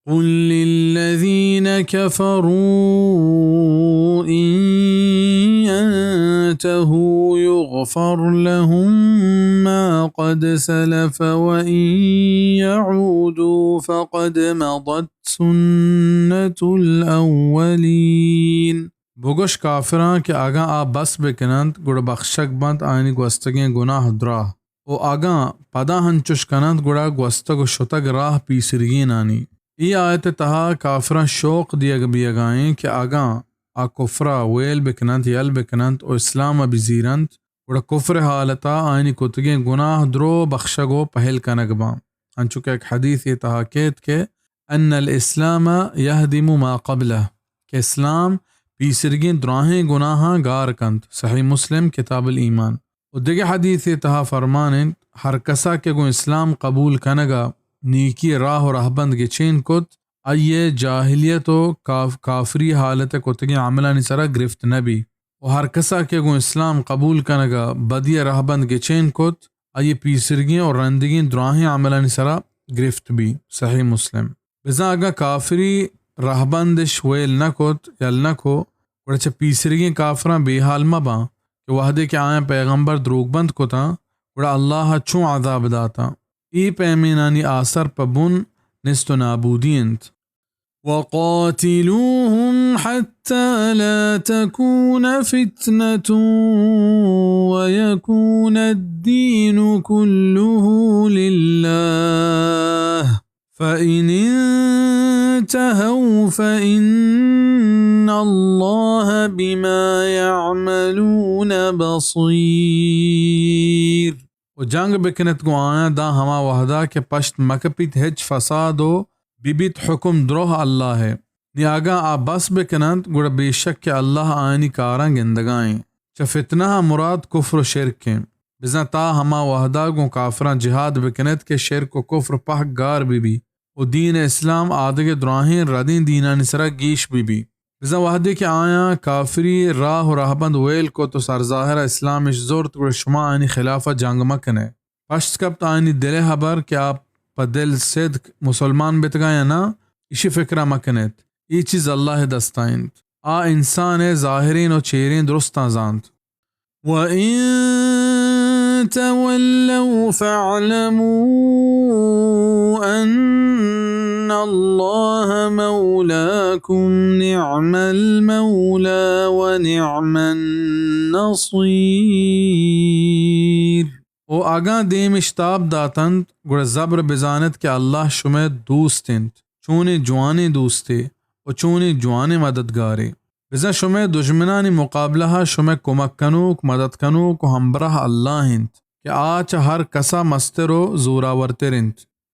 قل للذين كفروا إن ينتهوا يغفر لهم ما قد سلف وإن يعودوا فقد مضت سنة الأولين. بگوش کافراں کہ اگاں آ بس بکننت، گڑا بخشگ بنت آیانی گوستگیں گناہ دراہ، و اگاں پدا ہنچش کننت، گڑا گوستگ و شتگ راہ پیسرگینانی. اے آیت ء تہا کافراں شوق دیگ بیگا ایں کہ اگاں آ کفرا ویل بکننت، یل بکننت و اسلام ء بزیرنت، گڑا کفر ء حالتا آیانی کتگیں گناہ درو بخشگ و پہل کنگ باں. انچو کہ یک حدیثے تہا کیت کہ ان الاسلام یہدم ما قبلہ، کہ اسلام پیسرگیں دراہیں گناہاں گار کنت. صحیح مسلم، کتاب الایمان. و دگہ حدیثے تہا فرمان انت، ہر کسا کہ گوں اسلام قبول کنگا نیکی راہ و رہبند گچین کت، آئی ء جاہلیت و کاف-، کافری حالت ء کتگیں عملانی سرا گرفت نہ بی. و ہر کسا کہ گوں اسلام قبول کنگا بدی ء رہبند گچین کت، آئی ء پیسرگیں و رندگیں دراہیں عملانی سرا گرفت بی. صحیح مسلم. بزاں اگاں کافری رہبندش ویل نہ کت، یل نہ کو، گڑا چہ پیسریگیں کافراں بے حال مہ باں کہ وہدے کہ آیاں پیغمبر دروگ بند کتاں، گڑا اللہ ء چوں عذاب داتاں. اے پیمینانی آسر پہ بن نیست و نابودی انت. وقاتلوهم حتى لا تكون فتنة ويكون الدين كله لله فإن انتهوا فإن الله بما يعملون بصير. و جنگ بکنت گوں آیاں داں ہما وہدا کہ پشت مکپیت ہچ فساد و ببیت حکم دروہ اللہ ء. نی اگاں آ بس بکننت، گڑا بے شک کہ اللہ آیانی کاراں گندگائیں. چہ فتنہ ء مراد کفر و شرک انت. بزاں تا ہما وہدا گوں کافراں جہاد بکنت کہ شرک و کفر پہک گار بہ بی و دین اسلام آدگہ دراہیں ردیں دینانی سرا گیش بہ بی. بزاں وہدے کہ آیاں کافری راہ و رہبند ویل کت و سرظاہر ء اسلامش زرت، گڑا شما آیانی خلاف ء جنگ مہ کنے. پشت کپت آیانی دل ء ہبر کہ آ پہ دل صدق مسلمان بتگاں یا نہ، ایشی فکر ء مہ کنیت. اے چیز اللہ ء دستا انت. آ انسان ء ظاہرین و چیرین درستاں زانت. وَإِن تَوَلَّوْا فَاعْلَمُوا أَنَّ اللَّهَ مَوْلَاكُمْ، نِعْمَ الْمَوْلَىٰ وَنِعْمَ النَّصِيرُ. و اگاں دیم اش تاب داتنت، گڑا زبر بزانت کہ اللہ شمئے دوست انت، چونیں جوانیں دوستے و چونیں جوانیں مددگارے. بزاں شمئے دژمنانی مقابلہ ء شمئے کمک کنوک، مدد کنوک و ہمبراہ اللہ انت کہ آ چہ ہر کس ء مستر و زوراورتر انت.